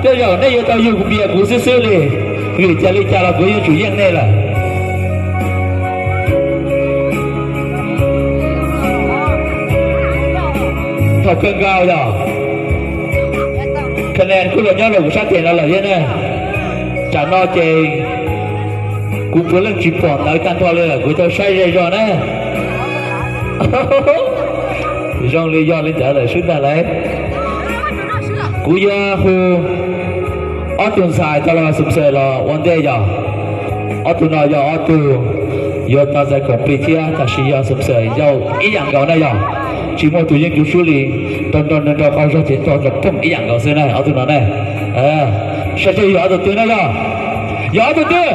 Tej zaum nej yuav tau yug npias kuv xwb xwb li, vim cas li cas los kuv yeej tsum yeej nej lawm. Thaum kawg nkaus yog, ka nes kuj los nyob rau kuv sab tes no lawm thiab na. Tsam no ces kuv puav leej tsis pom ntawv tag nrho li lawm, kuv tau saib zej zog na. Zoo li yog li ntawd lawm xwb ntag lauj. Kuv yuav hu ob tug ntxhais tau los xum xwm los ua ntej yog. Ob tug no yog ob tug yuav tau txais koom plig thiab tab sis yog xum xwm yau ib yam nkaus na yog. Tsis muaj tus yeej tus sub li, tau nrog nrog nrog qhov zog ces tau nrog phooj ib yam nkaus xwb na ob tug no na. Saib seb yog ob tug twg na yog. Yog ob tug twg?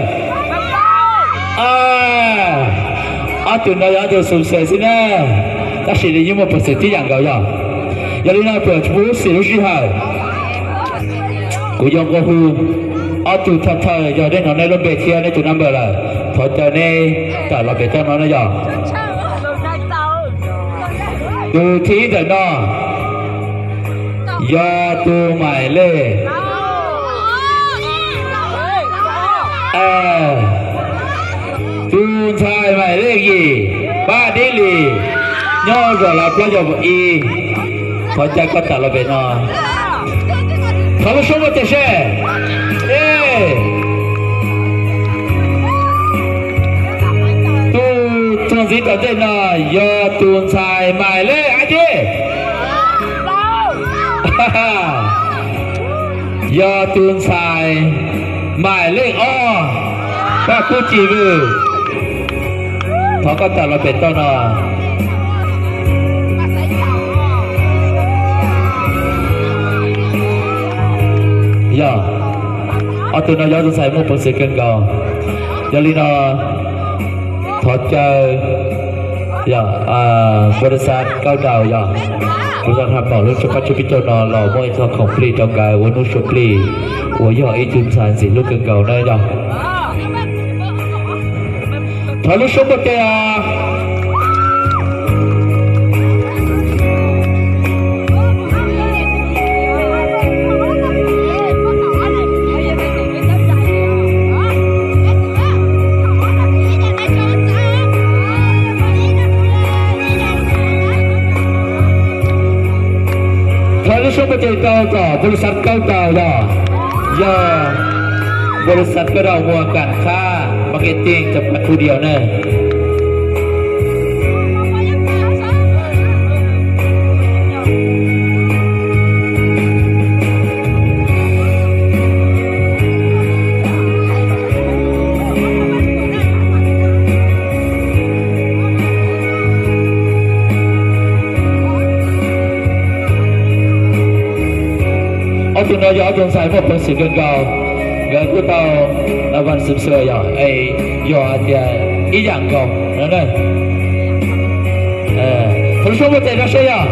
Ob tug no yog ob tug xum xwm xwb na, tab sis nws yeej muaj peev xwm tib yam nkaus yog. Yog li no tsuas tsis pub xim lub sij hawm, kuv yuav nqua hu ob tug thawj thawj yog nej hnov nej lub npe thiab nej tus number lawm, thov caw neb tawm los pem toj no na yog. Tus thib ib ntawm no yog tus maim lej, tus ntxhais maim lej yim, Paj Dib Lis, nyob zos Lav Plaub Yog Vus Ib. Thov caw koj tawm los pem no. Thov lub suab muaj tes seb. Tus txuas ntxiv tom ntej no yog tus ntxhais maim lej ab tib, yog tus ntxhais maim lej ob, Paj Kub Ci Vwj. Thov koj tawm los pem toj no. Yog, ob tug no yog ob tug ntxhais muaj peev xwm kawg nkaus. Yog li no thov caw, yog, npau li xav kaub daus yog, kuv xav haj pom lub tsho pab tsho pib caug no los muaj ib qho khoom plig rau nkawd ua hnub sua plig uas yog ib tug ntxhais ntxim hlub kawg nkaus na yog. Thov lub suab npau tes os. Thov lub suab npau tes rau tom npau li xav kaub daus yog, yog npau li xav kaub daus Muas Kam Khab marketing tau pab khu diaus na. Ob tug no yog ob tug ntxhais muaj peev xwm kawg nkaus, nkawd kuj tau las vas xwm xwm yog, yog hais tias ib yam nkaus no na. Thov lub suab npau tes rau seb yog.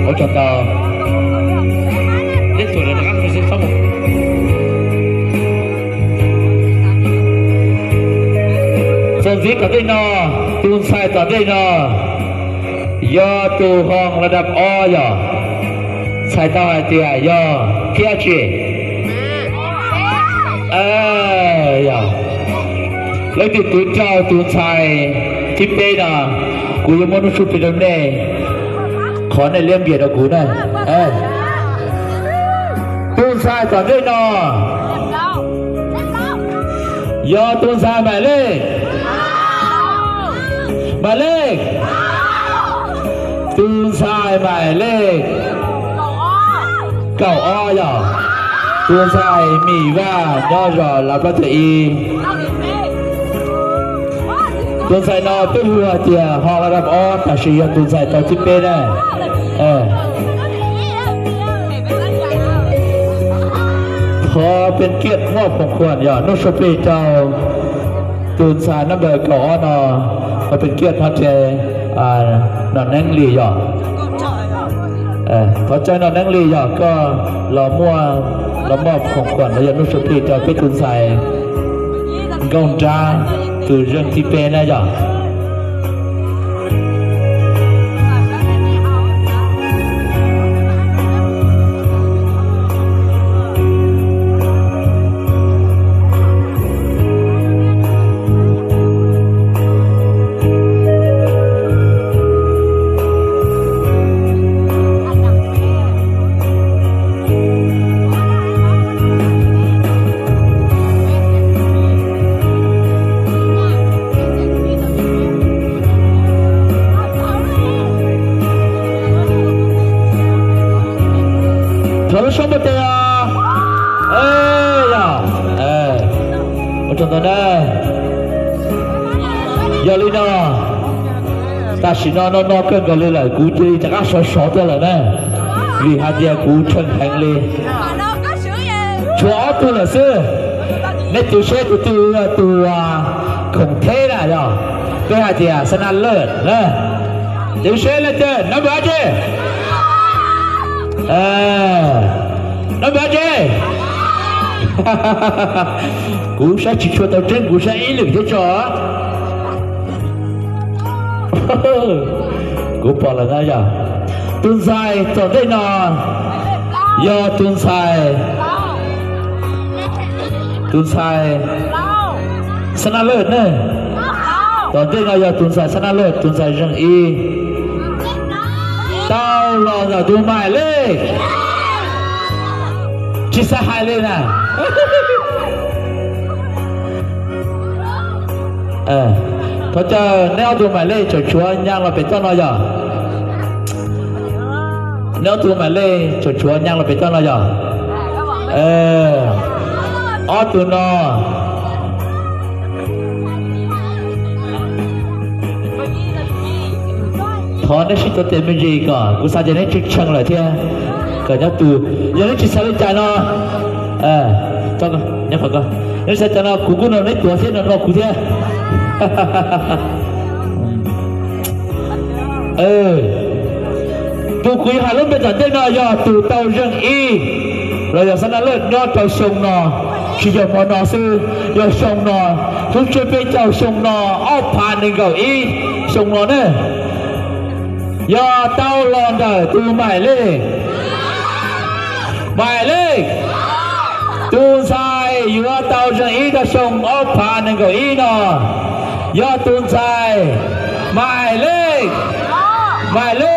Ua tsaug ntau. Txuas ntxiv tom ntej no, tus ntxhais tom ntej no yog tus hoo la dap ob yog, txhais tau hais tias yog thiab tsis? Yog, leej twg twv raug tus ntxhais thib peb no, kuv yuav muab hnub sub plig rau nej, qhov nej liab npias rau kuv na. Tus ntxhais tom ntej no yog tus ntxhais maim lej, maim lej, tus ntxhais maim lej kaum ob yog tus ntxhais Mim Vaj nyob zos Lav Plaub Tawg Ib. Tus ntxhais no peb hu hais tias ho la dap ob, tab sis yog tus ntxhais tau thib peb na. Thov pes kiaj muaj foom khuam yog hnub sua plig rau tus ntxhais number kaum ob no, thov pes kiaj thov caw Nom Neeb Lis yog. Thov caw Nom Neeb Lis yog koj los muaj, los muaj foom khuam los yog hnub sua plig rau peb tus ntxhais Nkauj Nrab tus zeej thib peb na yog. Soob npua teg os. Yog, ua tsaug ntau na. Yog li no, tam sim no no no kawg nkaus li lawm, kuv cia li rov qab sov sov tuaj lawm na, vim hais tias kuv tshee heev li. Tshuav ob tug lawm xwb. Nej twv seb tus twg yog tus khoom theb na, yog peb hais tias xab nab lawj na. Twv seb leej twg nab npawm dab tsi? Nab npawm dab tsi? Kuv saib tsis tshua tau tseeb, kuv saib ib lwm thiab tso. Kuv pom lawm na yog. Tus ntxhais tom ntej no yog tus ntxhais, tus ntxhais xab nab lawj ne. Tom ntej no yog tus ntxhais xab nab lawj, tus ntxhais zeej ib. Tau los ntawm tus maim lej, tsis xav hais li na. Thov caw neb ob tug maim lej tseem tshuav nyaaj los pem toj no yog. Neb ob tug maim lej tseem tshuav nyaaj los pem toj no yog. Ob tug no. Thov neb sib tuav tes me ntsis kom kuv xav tias neb tshee tshee lawm thiab. Kom nyob tus, yog neb tsis xav li cas no, neb xav cas no kuv kuj nrog neb tuav thiab, nrog nrog kuv thiab. Tus kuv yuav hais lub npe tom ntej no yog tus tau zeej ib los yog xab nab lawj nyob rau xyoo no, tsis yog hmo no xwb, yog xyoo no, lub tsib peb caug xyoo no, ob phav nees nkaum ib xyoo no ne. Yog tau los ntawm tus maim lej, maim lej, tus ntxhais yuav tau zeej ib rau xyoo ob phav nees nkaum ib no yog tus ntxhais maim lej, maim lej.